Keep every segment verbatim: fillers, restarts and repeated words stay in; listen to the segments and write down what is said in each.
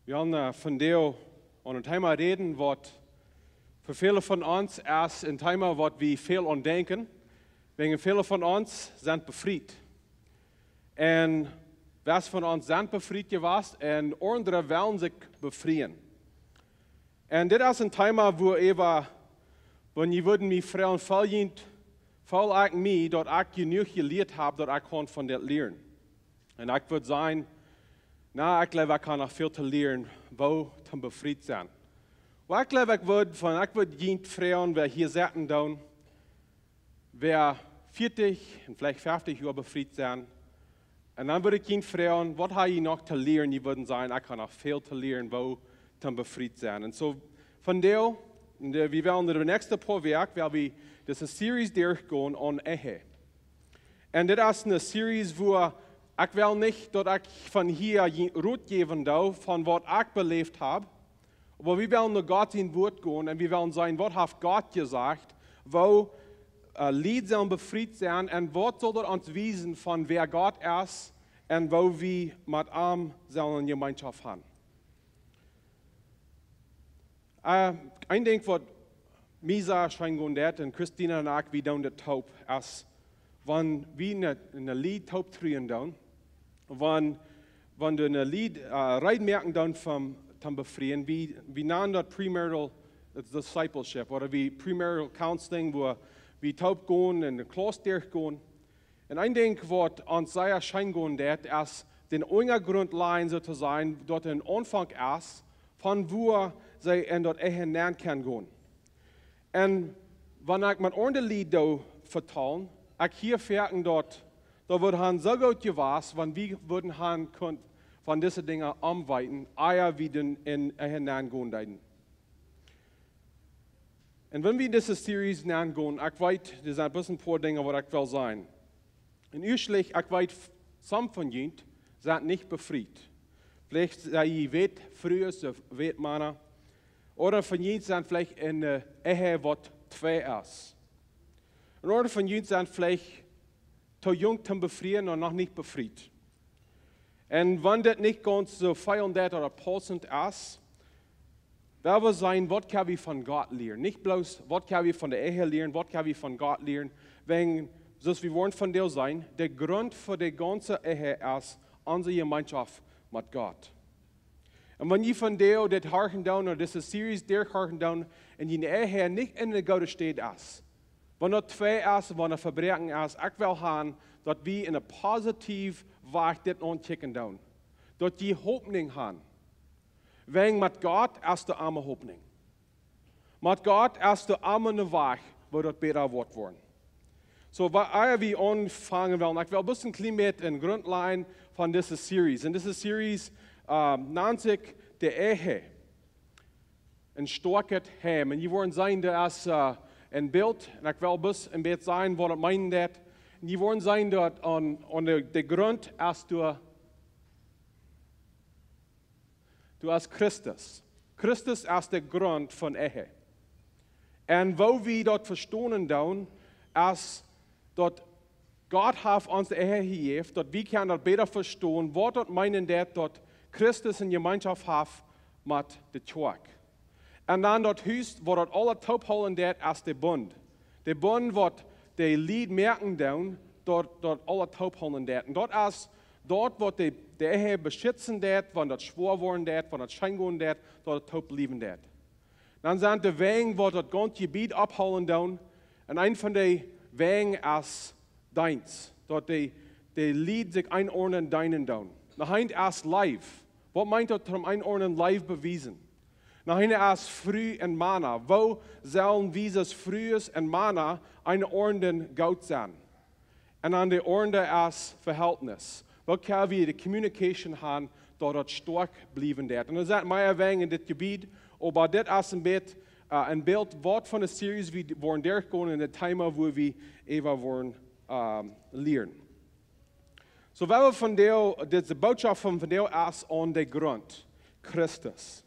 Wie haben äh, von Deel an ein Thema reden, wat für viele von uns es ein Thema, wat wie viel an denken. Wegen viele von uns sind befriet. Und was von uns sind befriet gewesen und andere wollen sich befrieen. Und dit is ein Thema, wo Eva, wenn ihr würden mich fragen, voll jint, voll ich mich, dat ich genug geliert hab, dat ich kann von dit lieren. Und ich würde sagen, na, ich glaube, ich habe noch viel zu lernen, wo zum befriet sein. Wo ich glaube, ich würde von, ich würde jint fragen, wer hier sitten doon, wer vierzig und vielleicht fünfzig Joa befriet sind. Und dann würde ich jint fragen, wat habt ihr noch zu lernen? Die würden sagen, ich habe noch viel zu lernen, wo zum befriet sein. Und so von Deel, in der, wie werden in de nächste paar Weken, werden wir diese Series durchgehen an Ehe. Und dit is eine Series, wo ich will nicht, dat ich von hier je- Rot geben do, von wat ich belebt hab, aber wir wollen nach Gott sein Wort gehen und wir wollen sehen, wat hat Gott gesagt, wo äh, Lied sollen befriet sein und wat soll dat uns wiesen von wer Gott ist und wo wir mit ihm sollen Gemeinschaft haben. Äh, ein Ding, wat mir sea scheen gonen deit, und Christina und ich, wie doon dit toop, es, wann wie ne, ne Lied toop truen doon, wann, wann du ne Lied äh, reed moaken doon vom, vom Befrieen, wie, wie nanen dat premarital discipleship, oder wie premarital counseling, wo wie toop gonen und de Klass derchgonen. Und ein Ding, wat ons sea scheen gonen deit, es den Unjagrund lajen, sozusagen, dat ein Anfang es, von wo sie in dat Ehe nenn kjennen gonen. Und wann ich met aundre Lied do vetalen, ich hier fäaken dat, dat wudd han so goot jewast, wann wie wudden han kunt von dise Dinja omweeten, ea wie dan en Ehe nenn gonen deeden. Und wann wie dise Series nenn gonen, ich weet, doa sent bloos een poa Dinja, wat ich well sajen. Und ieeschtlich, ich weet, f- some von junt sent nich befriet. Veleicht sent jie weit Frues ooda wait Mana. Ooda von junt sent veleicht en äh, Ehe, wat twee es. Un ooda von junt sent veleicht too junk toom befrieen un noch nich befriet. Un wann dit nich gaunz soo feelen deit ooda paussent es, well wie seenen, waut kjenn wie von Gott lieren? Nich bloos, waut kjenn wie von de Ehe lieren, waut kjenn wie von Gott lieren? Wäajen, soo aus wie woaren vondoag seenen, de Grunt fa de gaunze Ehe es onse Jemeenschoft met Gott. Un wan jie vondoag dit horchen doonen, ooda dise Series derchhorchen doonen, un june Ehe nich en eene goode Städ es, wan daut twee es, wan daut Vebräakjen es, ekj well han, daut wie en een positiewen Wajch dit aunkjikjen doonen. Daut jie Hopninj han. Wäajen met Gott es doa emma Hopninj. Met Gott es doa emma een Wajch, woo daut bäta woat woaren. Soo, wa- ea wie aunfangen wellen, ekj well bloos een kjlien bät een Grunt lajen von dise Series. Un dise Series äh, nant sikj de Ehe. Een stoakjet Heim. Un jie woaren seenen, doa es äh, een Bilt. Un ekj well bloos een bät sajen, waut daut meenen deit. Un jie woaren seenen, daut aun, aun de, de Grunt es doa, doa es Christus. Christus es de Grunt von Ehe. Un woo wie daut vestonen doonen, es daut Gott haft ons de Ehe jejäft, daut wie kjennen daut bäta vestonen, waut daut meenen deit, daut Christus eene Jemeenschoft haft met de Kjoakj. Un dan daut Hus, waut daut aules toophoolen deit, es de Bunt. De Bunt, waut de Lied moaken doonen, daut, daut aules toophoolen deit. Un daut es daut, waut de, de Ehe beschitzen deit, wan daut schwoa woaren deit, wan daut scheen gonen deit, daut et toop bliewen deit. Dan sent doa Wäaj, waut daut gaunze Jebied opphoolen doonen. Un een von de Wäaj es Deenst. Daut de, de Lied sikj eenaundren deenen doonen. Noch eent es Leew. Waut meent daut, toom eenaundren Leew bewiesen? Noch eent es Fru un Mana. Woo sellen wie aus Frues un Mana eenaundren goot sennen? Un dan de aundre es Vehältnis. Woo kjenn wie de communication han, daut daut stoakj bliewen deit? Un doa sent mea Wäaj en dit Jebied, oba dit es een bät äh, een Bilt, waut von de Series wie woaren derchgonen un daut Thema, woo wie äwa woaren ähm, lieren. Soo, well wie vondoag, dise Botschoft von vondoag es aun de Grunt, Christus.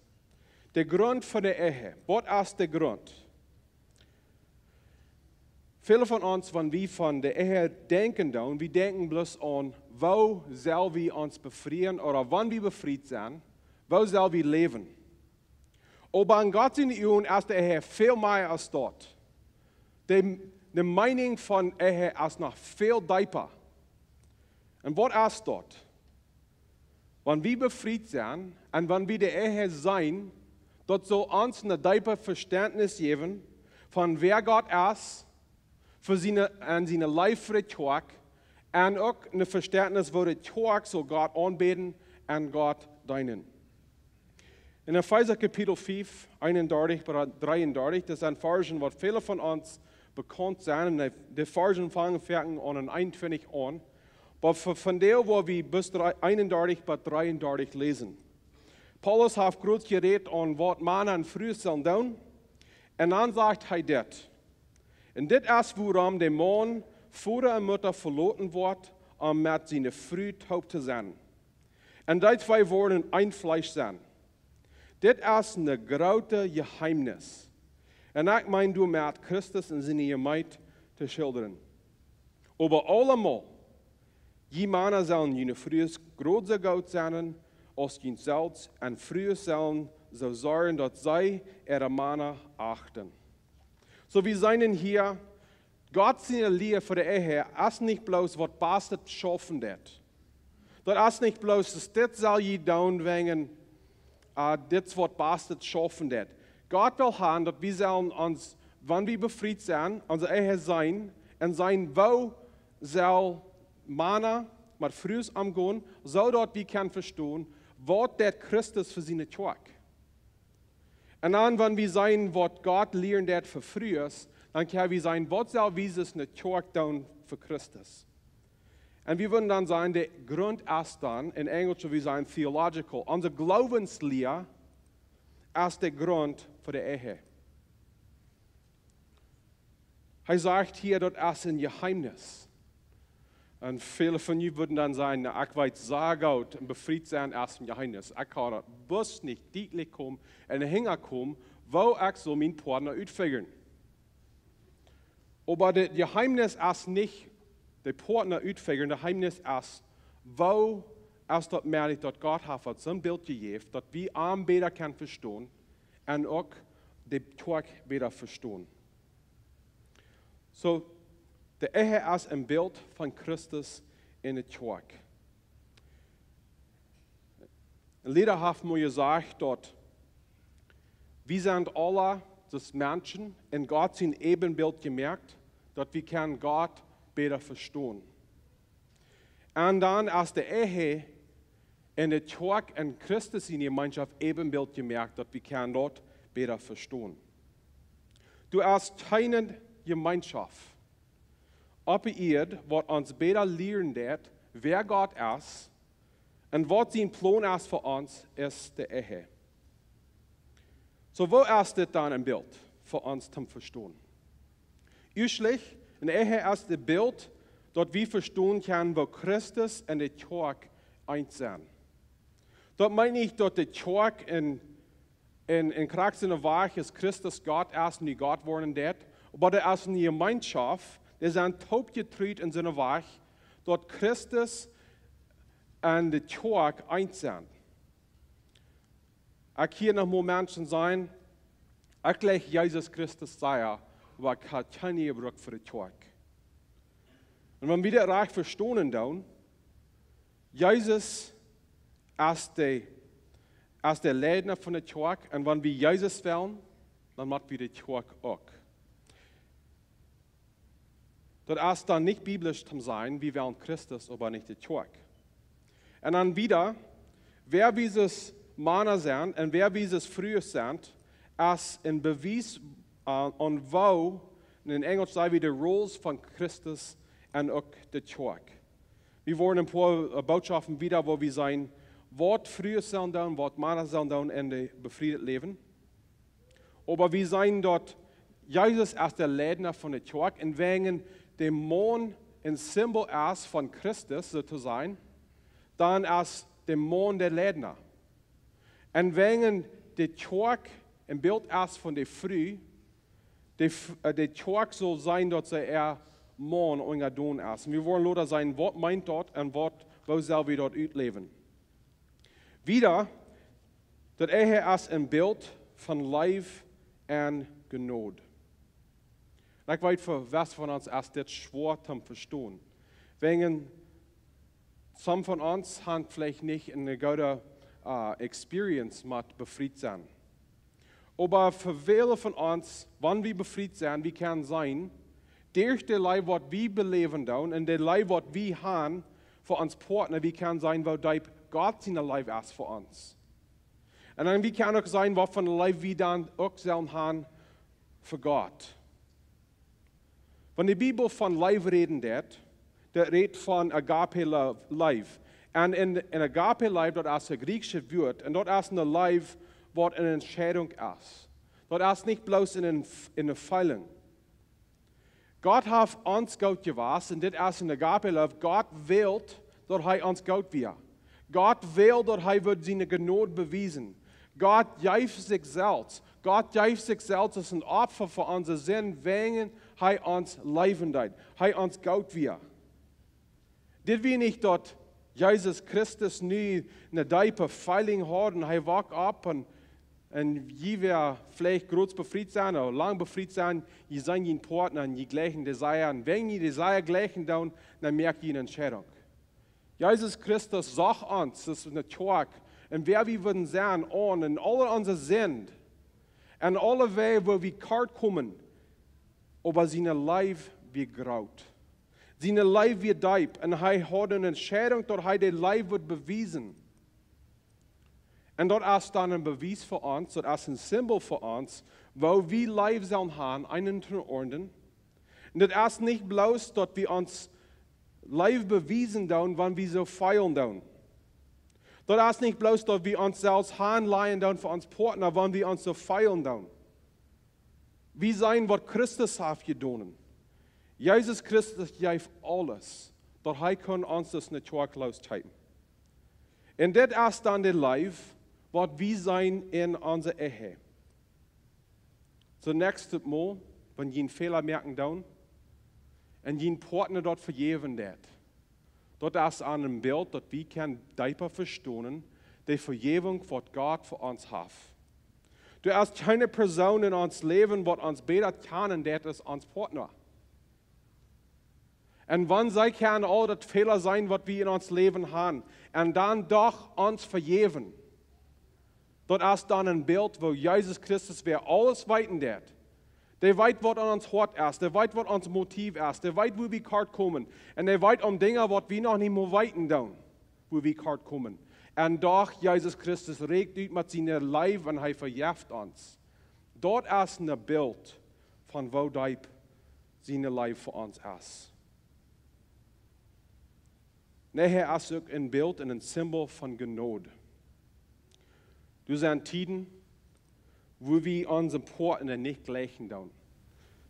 De Grunt von de Ehe. Waut es de Grunt? Väle von ons, wan wie von de Ehe denkjen doonen, wie denkjen bloos aun, woo sell wie ons befrieen ooda wan wie befriet sent, Woo sell wie läwen? Oba en Gott siene Uagen es de Ehe väl mea aus daut. De, de Meenunk von Ehe es noch väl deepa. Un waut es daut? Wan wie befriet sent un wan wie de Ehe seenen, daut saul ons een deepet Vestentnis jäwen von wäa Gott es, fa siene, un siene Leew fa de Kjoakj, un uk een Vestentnis, woo de Kjoakj saul Gott aunbäden un Gott deenen. En Efeesa Kapitel fiew, eenundartich bat dreeundartich, daut sent Varzen, waut väle von ons bekaunt sent. Un de, de Varzen fangen foaken aun en eenuntwintich aun. Oba fa, vondoag woa wie bat dree, eenundartich bat dreeundartich läsen. Paulus haft groot jerät aun waut Mana un Frues sellen doonen. Un dan sajcht hee dit. Un dit es wuarom de Maun Voda un Mutta veloten woat, om met siene Fru toop to sennen. Un dee twee woaren een Fleesch sennen. Dit es een grootet Jeheemnis. Un ekj meen doamet Christus un siene Jemeent to schildren. Oba aulemol, jie Mana sellen june Frues groot soo goot sennen aus junt selfst, un Frues sellen soo sorjen, daut see äare Mana achten. Soo, wie seenen hia, Gott siene Lia fa de Ehe es nich bloos waut Bastet schaufen deit. Daut es nich bloos, daut dit sell jie doonen wäajen, äh, dit waut Bastet schaufen deit. Gott well han, daut wie sellen ons, wan wie befriet sent, onse Ehe seenen un seenen, woo sell Mana met Frues omgonen, soo daut wie kjennen vestonen, waut deit Christus fa siene Kjoakj. Un dan, wan wie seenen, waut Gott lieren deit fa Frues, dan kjenn wie seenen, waut sell wie aus ne Kjoakj doonen fa Christus. Un wie wudden dan sajen, de Grunt es dan, en Enjelsch wudd wie sajen theological, onse Gloowenslia es de Grunt fa de Ehe. Hee sajcht hia, daut es een Jeheemnis. Un väle von junt wudden dan sajen: "Na, ekj weet sea goot, un befriet sennen es een Jeheemnis. Ekj kaun daut bloos nich dietlich komen un hinjakomen, woo ekj saul mienen Partner utfigren." Oba daut Jeheemnis es nich de Partner utfigren, daut Jeheemnis es, woo es daut mäajlich, daut Gott haft ons soon Bilt jejäft, daut wie am bäta kjennen vestonen un uk de Kjoakj bäta vestonen. Soo, de Ehe es een Bilt von Christus enne Kjoakj. Een Liera haft mol jesajcht, daut wie sent aula, aus Menschen, en Gott sien Äbenbilt jemoakt, daut wie kjennen Gott bäta vestonen. Un dan es de Ehe un de Kjoakj un Christus siene Jemeenschoft Äbenbilt jemoakt, daut wie kjennen daut bäta vestonen. Doa es kjeene Jemeenschoft oppe Ieed, waut ons bäta lieren deit, wäa Gott es un waut sien Plon es fa ons, es de Ehe. Soo, woo es dit dan een Bilt fa ons toom vestonen? Ieeschtlich, een Ehe es daut Bilt, daut wie vestonen kjennen, woo Christus un de Kjoakj eent sent. Daut meent nich, daut de Kjoakj en, en, en krakjt soone Wajch es, Christus Gott es un nu Gott woaren deit, oba daut es eene Jemeenschoft, dee sent toop jetrut en soone Wajch, daut Christus un de Kjoakj eent sent. Ekj hia noch mol Menschen sajen: "Ekj jleich Jesus Christus sea, oba ekj hab kjeene Jebruck fa de Kjoakj." Un wan wie daut rajcht vestonen doonen, Jesus es de, es de Leida von de Kjoakj, un wan wie Jesus wellen, dan mott wie de Kjoakj uk. Daut es dan nich biblisch toom sajen, wie wellen Christus, oba nich de Kjoakj. Un dan wieda, wäa wie aus Mana sent un wäa wie aus Frues sent, es een Bewies aun, aun woo, en Enjelsch saj wie de roles von Christus un uk de Kjoakj. Wie woaren een poa, äh, Bootschoften wieda, woo wie seenen, waut Frues sellen doonen, waut Mana sellen doonen en de befrieet Läwen. Oba wie seenen, daut Jesus es de Leida von de Kjoakj, un wäajen de Maun een Simbol es von Christus, soo to sajen, dan es de Maun de Leida. Un wäajen de Kjoakj een Bilt es von de Fru, de F-, äh, de Kjoakj saul seenen, daut see äa Maun unjadon es. Un wie woaren lota seenen, waut meent daut un waut, woo sell wie daut utläwen. Wieda, Daut Ehe es een Bilt von Leew un Jnod. Un ekj weet, fa waut von ons es dit schwoa to vestonen. Wäajen some von ons haben veleicht nich eene goode, äh, experience met befriet sennen. Oba fa väle von ons, wan wie befriet sent, wie kjennen seenen, derch de Leew waut wie beläwen doonen un de Leew waut wie haben fa ons Partner, wie kjennen seenen, woo deep Gott siene Leew es fa ons. Un dan wie kjennen uk seenen, waut fa Leew wie dan uk sellen haben fa Gott. Wan de Bibel von Leew räden deit, daut rät von Agape Love, Leew. Un en, en Agape Leew, daut es een griechisches Wuat, un daut es eene Leew waut eene Entscheidung es. Daut es nich bloos eene, eene feeling. Gott haft ons goot jewast, un dit es eene Agape Leew. Gott well, daut hee ons goot wia. Gott well, daut hee wudd siene Jnod bewiesen. Gott jeef sikj selfst. Gott jeef sikj selfst aus een Opfa fa onse Sind, wäajen hee ons leewen deed, hee ons goot wia. Dit wia nich, daut Jesus Christus nu eene deepe feeling haud un hee woak opp un, un jie wia veleicht groot befriet sennen, ooda lang befriet sennen, jie seenen jun Partner un jie jlikjen dee sea, un wäajen jie dee sea jlikjen doonen, dan moakt jie eene Entscheidung. Jesus Christus sach ons, daut es eene Kjoakj, un wäa wie wudden sennen, aun, en aule onse Sind, en aule Wäaj, woo wie kort komen, oba siene Leew wia groot. Siene Leew wia deep, un hee haud eene Entscheidung, daut hee de Leew wudd bewiesen. Un daut es dan een Bewies fa ons, daut es een Simbol fa ons, woo wie Leew sellen haben, eenen toom aundren. Un daut es nich bloos, daut wie ons Leew bewiesen doonen, wan wie soo feelen doonen. Daut es nich bloos, daut wie ons selfst hanlajen doonen fa ons Partner, wan wie ons soo feelen doonen. Wie seenen, waut Christus haft jedonen. Jesus Christus jeef aules, daut hee kunn ons aus eene Kjoakj loskjeepen. Un dit es dan de Leew, waut wie seenen en onse Ehe. Soo näakjstet Mol, wan jie eenen Fäla moaken doonen, un jun Partner daut vejäwen deit, daut es aun een Bilt, daut wie kjennen deepa vestonen, de Vejäwunk, waut Gott fa ons haft. Doa es kjeene Persoon en ons Läwen, waut ons bäta kjanen deit aus ons Partner. Un wan see kjennen aul daut Fäla seenen, waut wie en ons Läwen haben, un dan doch ons vejäwen, daut es dan een Bilt, woo Jesus Christus, wäa aules weeten deit. Dee weet, waut en ons Hoat es. Dee weet, waut ons Motiv es. Dee weet, woo wie kort komen. Un dee weet om Dinja, waut wie noch nich mol weeten doonen, woo wie kort komen. Un doch, Jesus Christus räkjt ut met siene Leew un hee vejeft ons. Daut es een Bilt von woo deep siene Leew fa ons es. Nä, hee es uk een Bilt un een Simbol von Jnod. Doa sent Tieden, wua wie onsen Partner nich jlikjen doonen.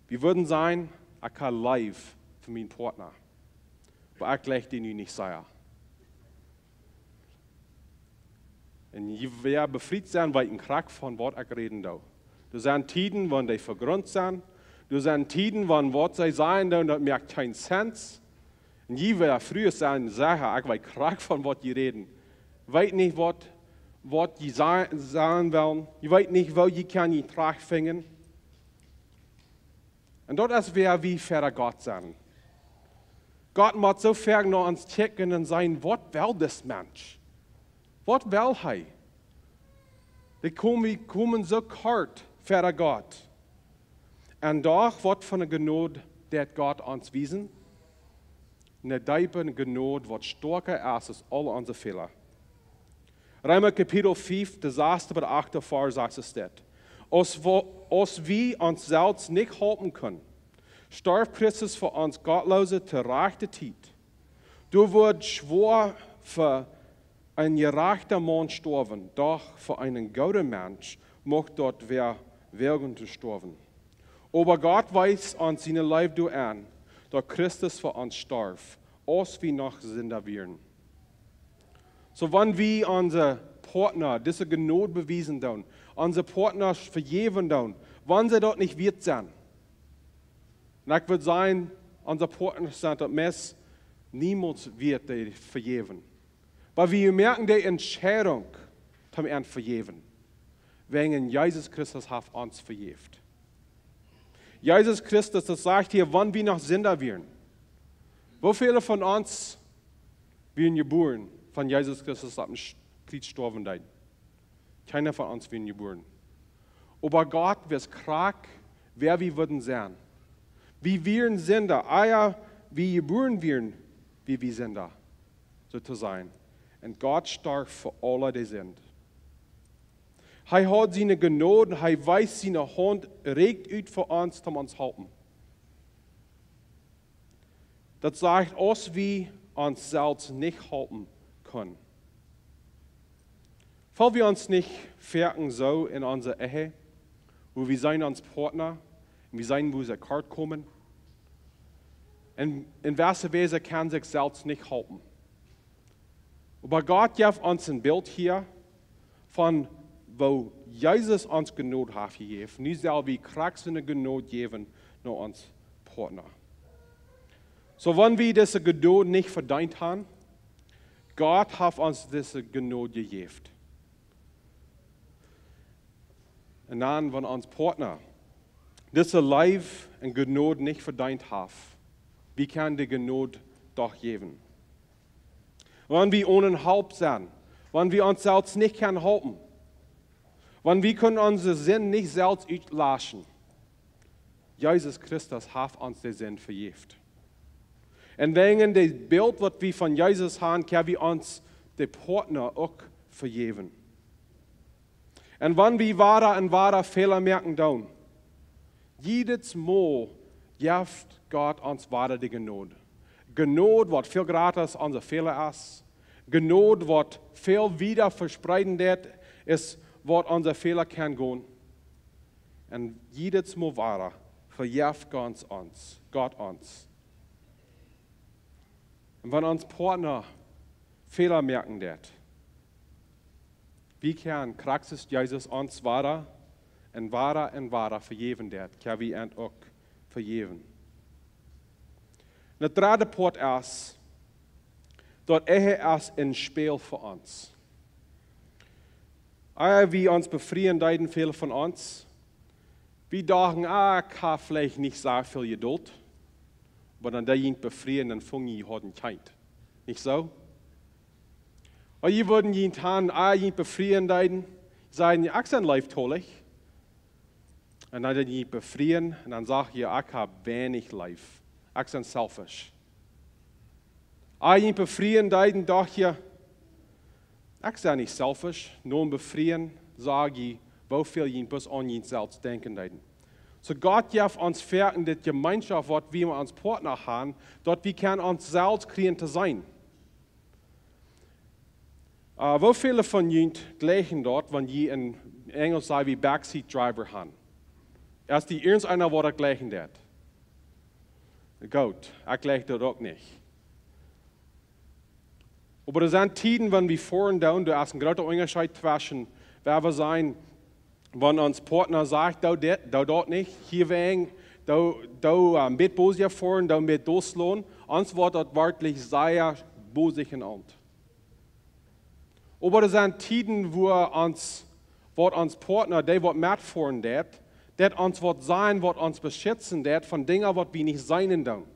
Wie wudden sajen, ekj hab Leew fa mienen Partner, oba ekj jlikj dän nu nich sea. Un jie, wäa befriet sent, weeten krakjt von waut ekj räden doo. Doa sent Tieden, wan dee vegrunt sent. Doa sent Tieden, wan waut see sajen doonen, daut moakt kjeen sense. Un jie, wäa Frues sent, secha, ekj weet krakjt von waut jie räden. Weet nich waut, waut jie sa-, sajen wellen. Jie weet nich, woo jie kjennen jie trajchtfinjen. Un daut es, wäa wie ver Gott sent. Gott mott soo ver no ons kjikjen un sajen: "Waut well dis Mensch? Waut well hee?" Dee komen, wie komen soo kort ver Gott. Un doch, waut fa eene Jnod deit Gott ons wiesen? Eene deepe Jnod, waut stoakja es aus aul onse Fäla. Reema Kapitel fief, de sasta bat de achte Varsch, sajcht et dit: "Aus wo-, aus wie ons selfst nich halpen kunnen, storf Christus fa ons Gottloose to rajchte Tiet. Doa wudd schwoa fa een jerajchta Maun stoawen, doch fa eenen gooden Mensch mucht daut wäa woagen to stoawen. Oba Gott wiest ons siene Leew doaraun, daut Christus fa ons storf, aus wie noch Sinda wieren." Soo, wan wie onse Partner dise Jnod bewiesen doonen, onse Partner vejäwen doonen, wan see daut nich wieet sent. Un ekj wudd sajen, onse Partner sent daut meist niemols wieet, dee vejäwen. Oba wie moaken de Entscheidunk, om an vejäwen. Wäajen Jesus Christus haft ons vejäft. Jesus Christus, daut sajcht hia, wan wie noch Sinda wieren. Woo väle von ons wieren jebuaren, wan Jesus Christus opp een Kjriez stoawen deed? Kjeena von ons wieren jebuaren. Oba Gott wist krakjt, wäa wie wudden sennen. Wie wieren Sinda, ea wie jebuaren wieren, wia wie Sinda, soo to sajen. Un Gott storf fa aule de Sind. Hee haud siene Jnod, hee wees siene Haunt rajcht ut fa ons, om ons halpen. Daut sajcht, aus wie ons selfst nich halpen kunnen. Feel wie ons nich foaken soo en onse Ehe, wua wie seenen ons Partner, un wie seenen, wua see kort komen? Un en wesse Wies kaun sikj selfst nich halpen. Oba Gott jeft ons een Bilt hia von woo Jesus ons Jnod haft jejäft. Nu sell wie krakjt soone Jnod jäwen no ons Partner. Soo, wan wie dise Jnod nich vedeent haben, Gott haft ons dise Jnod jejäft. Un dan, wan ons Partner dise Leew un Jnod nich vedeent haft, wie kjennen de Jnod doch jäwen. Wan wie onen Help sent, wan wie ons selfst nich kjennen halpen, wan wie kjennen onse Sind nich selfst utwauschen, Jesus Christus haft ons de Sind vejäft. Un wäajen daut Bilt, waut wie von Jesus haben, kjenn wie ons de Partner uk vejäwen. Un wan wie wada un wada Fäla moaken doonen, jiedet Mol jeft Gott ons wada de Jnod. Jnod, waut väl jrata aus onse Fäla es. Jnod, waut väl wieda vespreeden deit, aus waut onse Fäla kjennen gonen. Un jiedet Mol wada vejeft Gott ons, Gott ons. Un wan ons Partner Fäla moaken deit, wie kjennen krakjt soo aus Jesus ons wada un wada un wada vejäwen deit, kjenn wie an uk vejäwen. Un daut dredde Poat es, daut Ehe es een Spieejel fa ons. Ea wie ons befrieen deeden, väle von ons, wie dochten, ah, ekj hab veleicht nich soo väl Jeduld, oba dan deed jie junt befrieen, dan fungen jie, jie hauden Tiet. Nich soo? Oba jie wudden junt han, ea jie junt befrieen deeden, sajen, ekj sie leeftolich. Un dan deed jie junt befrieen, un dan sach jie, ekj hab weinich Leew. Ekj sie selfish. Ea jie junt befrieen deeden, docht jie, ekj sie nich selfish. Nom Befrieen sach jie, woo väl jie bloos aun junt selfst denkjen deeden. Soo Gott jeft ons foaken de Jemeenschoft, waut wie met ons Partner haben, daut wie kjennen ons selfst kjrieen to seenen. Äh, woo väle von junt jlikjen daut, wan jie, en Enjelsch saj wie backseat driver haben? Es doa irjent eena, waut daut jlikjen deit? Goot, ekj jlikj daut uk nich. Oba doa sent Tieden, wan wie foaren doonen, doa es een groota Unjascheet tweschen, wua wie sajen, wan ons Partner sajcht, doo dit, doo daut nich, hia wäajen, doo, doo, äh, een bät bosja foaren, doo een bät doa loten, ons woat daut werkjlich sea bosich un aun. Oba doa sent Tieden, wua ons, waut ons Partner, dee waut metfoaren deit, deit ons waut sajen, waut ons beschitzen deit von Dinja, waut wie nich seenen doonen.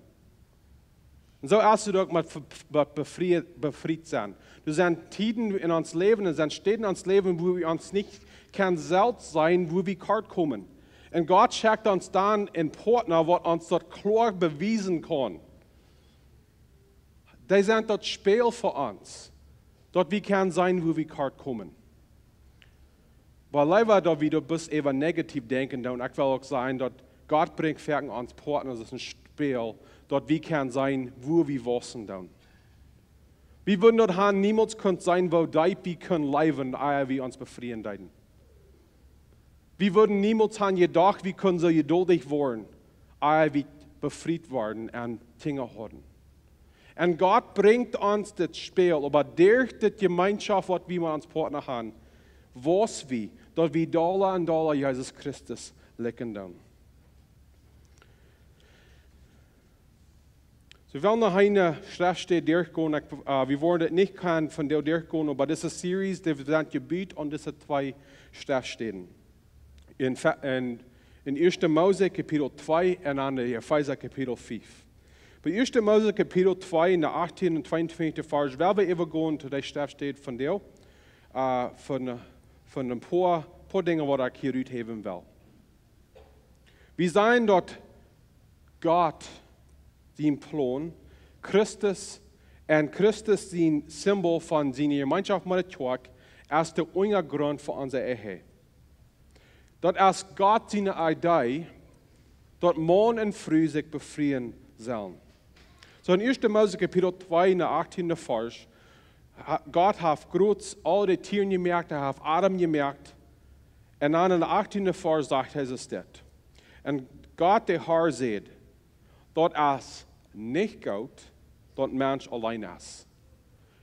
Un soo es daut uk met be-, be-, befrie-, befriet sennen. Doa sent Tieden en ons Läwen, doa sent Städen en ons Läwen, wua wie ons nich kjennen selfst seenen, wua wie kort komen. Un Gott schekjt ons dan een Partner, waut ons daut kloa bewiesen kaun. Dee sent daut Spieejel fa ons, daut wie kjennen seenen, wua wie kort komen. Oba leewa daut wie daut bloos äwa negativ denkjen doonen, ekj well uk sajen, daut Gott brinjt foaken ons Partner aus een Spieejel, daut wie kjennen seenen, wua wie waussen doonen. Wie wudden daut han niemols kunt seenen, woo deep wie kunnen läwen, ea wie ons befrieen deeden. Wie wudden niemols han jedocht, wie kunnen soo jeduldich woaren, ea wie befriet worden un Kjinja hauden. Un Gott brinjt ons dit Spieejel, oba derch dit Jemeenschoft, waut wie met ons Partner haben, wauss wie, daut wie dolla un dolla Jesus Christus likjen doonen. Wie wellen noch eene Schreftstäd derchgonen. Ekj, äh, wie woaren daut nich kjennen von doa derchgonen, oba dise Series, dee sent jebut aun dise twee Schreftstäden. En, Fe- en, en Ieeschte Mose Kapitel twee un dan en Efeesa Kapitel fief. Bie Ieeschte Mose Kapitel twee, en de achttiende un tweeuntwintichste Varsch, woa wie äwagonen to de Schreftstäd von doa, äh, von, von een poa, poa Dinja waut ekj hia uthäwen well. Wie seenen daut Gott sien Plon, Christus, un Christus sien Simbol von siene Jemeenschoft met de Kjoakj, es de Unjagrunt fa onse Ehe. Daut es Gott siene Idee, daut Maun un Fru sikj befrieen sellen. Soo en Ieeschte Mose Kapitel twee, en de achttiende Varsch, ha- Gott haft groot aul de Tieren jemoakt, hee haft Adam jemoakt. Un dan en de achttiende Varsch sajcht hee dit. Un Gott, de Herr, säd: "Daut es nich goot, daut Mensch auleen es."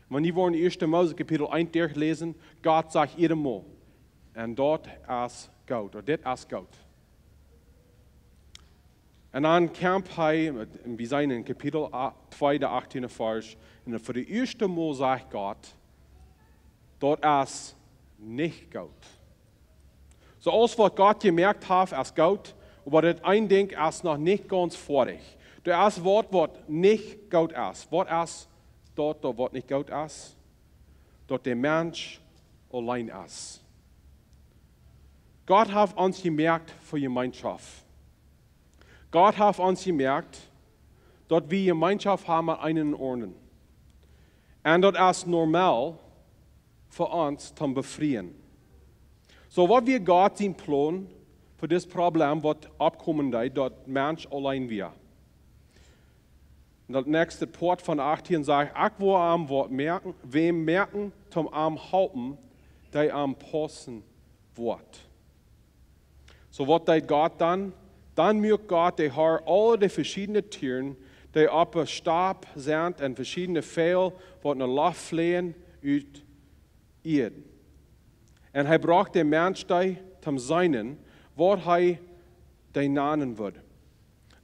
Wan jie woaren Ieeschte Mose Kapitel eent derchläsen, Gott sajcht hia mol: "Un daut es goot," ooda "Dit es goot." Un dan kjemt hee, met- un wie seenen en Kapitel a- twee, de achttiende Varsch, un fa de ieeschte Mol sajcht Gott: "Daut es nich goot." Soo aules waut Gott jemoakt haft, es goot, oba daut eene Dinkj es noch nich gaunz foadich. Doa es waut, waut nich goot es. Waut es daut, daut waut nich goot es? Daut de Mensch auleen es. Gott haft ons jemoakt fa Jemeenschoft. Gott haft ons jemoakt, daut wie Jemeenschoft haben met eenen aundren. Un daut es normal fa ons toom befrieen. Soo, waut wia Gott sien Plon fa dit Problem, waut oppkomen deed, daut Mensch auleen wia? En daut näakjste Poat von achttieen sajcht: "Ekj woa am waut moaken, wäm moaken, toom am halpen, dee am paussen woat." Soo, waut deed Gott dan? Dan muak Gott, de Herr, aule de veschiedne Tieren, dee oppe Stap sent, un veschiedne Väajel, waut enne Loft fleajen, ut Ieed. Un hee brocht däm Mensch dee toom seenen, waut hee dee nanen wudd.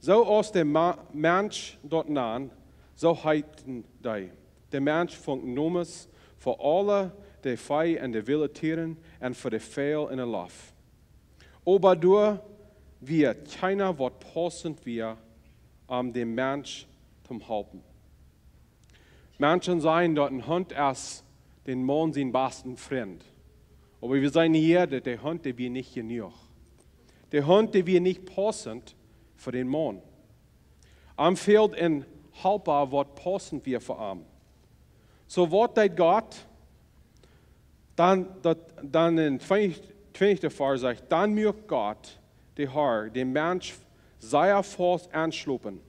Soo aus de Ma- Mensch daut nand, soo heeten dee. De Mensch funk Nomes fa aule de Vee un de wille Tieren un fa de Väajel enne Loft. Oba doa wia kjeena, waut paussent wia, om däm Mensch toom halpen. Menschen sajen, daut een Hunt es dän Maun sien basten Frint. Oba wie seenen hia, daut de Hunt, dee wia nich jenuach. De Hunt, dee wia nich paussent fa dän Maun. Am fäld een Halpa, waut paussent wia fa am. Soo, waut deed Gott? Dan, daut, dan en twintich, twintichste Varsch sajcht: "Dan muak Gott, de Herr, dän Mensch sea faust aunschlopen.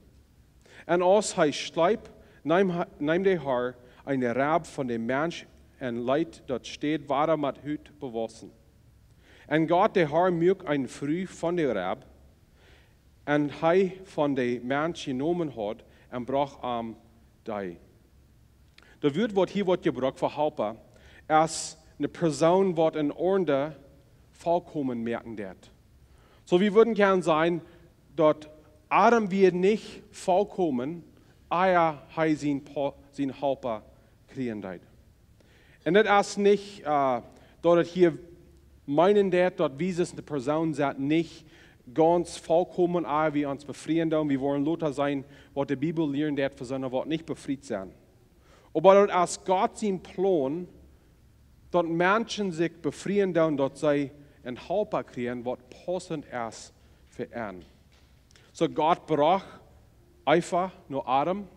Un aus hee schleep, neem, neem de Herr eene Reb von däm Mensch un leet daut Städ wada met Hut bewausen. Un Gott, de Herr, muak eene Fru von de Reb, un hee von däm Mensch jenomen haud, un brocht am dee." Daut Wuat, waut hia woat jebrukt fa Halpa, es eene Persoon, waut een aundra volkomen moaken deit. Soo, wie wudden kjennen sajen, daut Adam wia nich volkomen, ea hee sien Pa- sien Halpa kjrieen deed. Un daut es nich, äh, daut et hia meenen deit, daut wie aus eene Persoon sent nich gaunz volkomen, ea wie ons befrieen doonen. Wie woaren lota seenen, waut de Bibel lieren deit fa soone, waut nich befriet sent. Oba daut es Gott sien Plon, daut Menschen sikj befrieen doonen, daut see een Halpa kjrieen, waut paussent es fa an. Soo, Gott brocht Eva no Adam.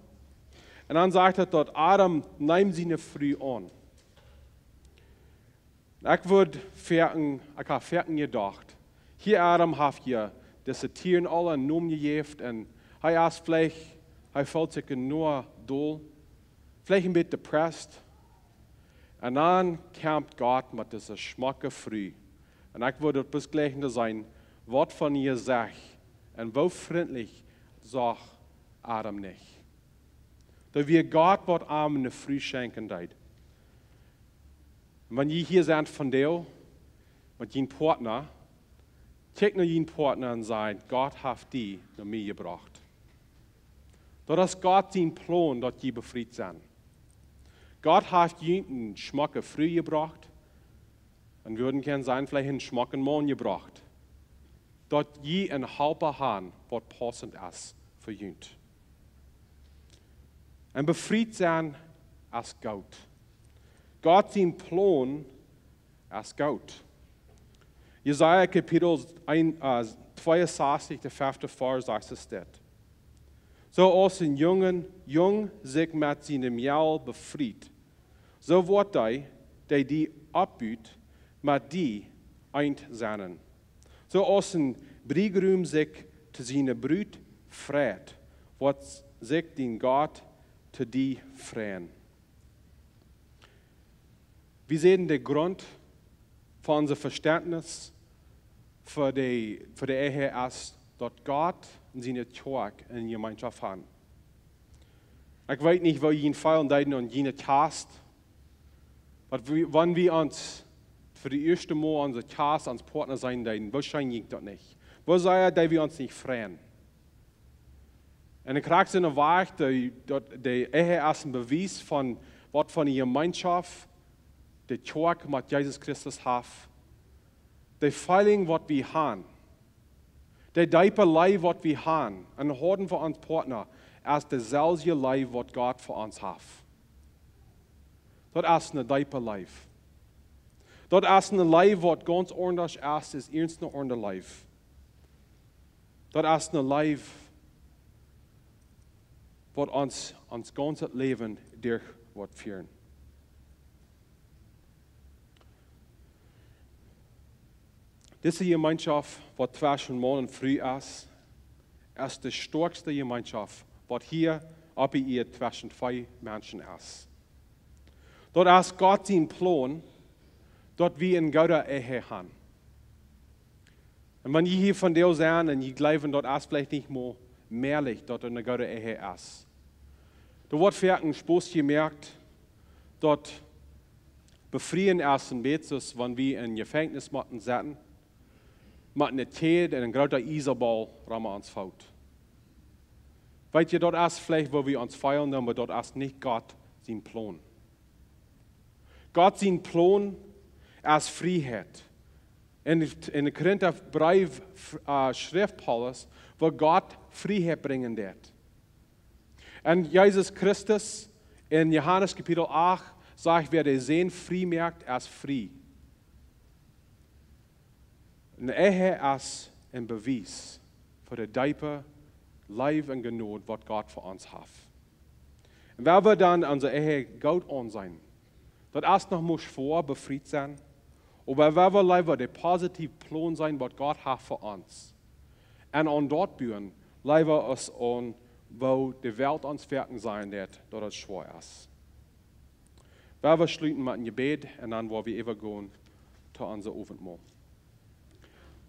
Un dan sajcht et, daut Adam neem siene Fru aun. Ekj wudd foaken, ekj hab foaken jedocht, hia Adam haft je dise Tieren aule een Nomen jejäft un hee es veleicht, hee feelt sikj nu doll, veleicht een bät depressed. Un dan kjemt Gott met dise schmocke Fru. Un ekj wudd daut bloos jlikjen to seenen, waut fa een Jesecht un woo frintlich sach Adam nich. Daut wia Gott, waut am eene Fru schenkjen deed. Un wan jie hia sent vondoag met jun Partner, kjikj no jun Partner un saj: "Gott haft die no mie jebrocht." Daut es Gott sien Plon, daut jie befriet sent. Gott haft junt eene schmocke Fru jebrocht, un wie wudden kjennen sajen, veleicht eenen schmocken Maun jebrocht, daut jie een Halpa han, waut paussent es fa junt. Un befriet sennen es goot. Gott sien Plon es goot. Jesaja Kapitel een, äh, tweeunsastich, de fefte Varsch, sajcht et dit: Soo aus een Jung, Jung sikj met siene Mejal befriet, soo woat dee, dee die oppbut, met die eent sennen. Soo aus een Briegaum sikj to siene Brut freit, woat sikj dien Gott to die freien. Wie seenen, de Grunt fa ons Vestentnis fa de, fa de Ehe es, daut Gott un siene Kjoakj eene Jemeenschoft han. Ekj weet nich, woo jie feelen deeden aun june Kjast, oba wie, wan wie ons fa de ieeschte Mol onse Kjast, ons Partner seenen deeden, woarschienlich jinkj daut nich. Woo sea deeden wie ons nich freien. Un ekj kjrieech soone Wajch, de, daut de Ehe es een Bewies von waut fa eene Jemeenschoft de Kjoakj met Jesus Christus haft. De feeling waut wie han, de deepe Leew waut wie han un hauden fa ons Partner, es deselwje Leew waut Gott fa ons haft. Daut es eene deepe Leew. Daut es eene Leew waut gaunz aundasch es aus irjent eene aundre Leew. Daut es eene Leew waut ons, ons gaunzet Läwen derch woat fieren. Dise Jemeenschoft, waut tweschen Maun un Fru es, es de stoakjste Jemeenschoft, waut hia opp de Ieed tweschen twee Menschen es. Daut es Gott sien Plon, daut wie eene goode Ehe han. Un wan jie hia vondoag sent un jie jleewen, daut es veleicht nich mol mäajlich, daut eene goode Ehe es, doa woat foaken een Spos jemoakt, daut befrieen es een bät soo aus wan wie em Jefenkjnis motten sitten, met eene Kjäd un een groota Iesenbaul rom ons Foot. Weet jie, daut es veleicht woo wie ons feelen, oba daut es nich Gott sien Plon. Gott sien Plon es Frieheit. En, en de Korinta Breef, äh, schrift Paulus, woo Gott Frieheit brinjen deed. Un Jesus Christus en Johanes Kapitel acht sajcht, wäa de Sän frie moakt, es frie. Eene Ehe es een Bewies fa de deepe Leew un Jnod, waut Gott fa ons haft. Un wan wie dan onse Ehe goot aunseenen, daut es noch mol schwoa befriet sennen, oba wan wie leewa de positiewe Plon seenen, waut Gott haft fa ons, un aun daut buen, leewa aus aun woo de Welt ons werkjen sennen deed, daut et schwoa es. Wie woaren schluten met een Jebäd un dan woa wie äwagonen to onse Owentmol.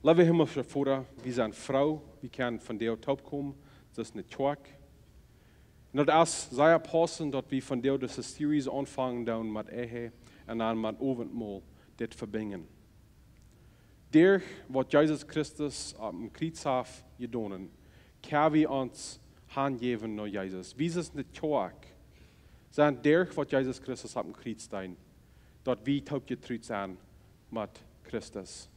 Leewa himlischa Voda, wie sent froo, wie kjennen vondoag toopkomen, daut es eene Kjoakj. Un daut es sea paussent, daut wie vondoag dise Series aunfangen doonen met Ehe un dan met Owentmol dit vebinjen. Derch waut Jesus Christus opp däm Kjriez haft jedonen, kjenn wie ons hanjäwen no Jesus. Wie sent eene Kjoakj, sent derch waut Jesus Christus opp däm Kjriez deed, daut wie toopjetrut sent met Christus.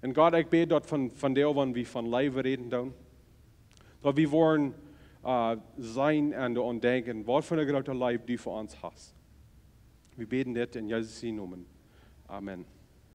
Un Gott, ekj bäd daut von, vondoag, wan wie von Leew räden doonen, daut wie woaren, äh, seenen un doaraun denkjen, waut fa eene groote Leew du fa ons hast. Wie bäden dit en Jesus sienen Nomen. Amen.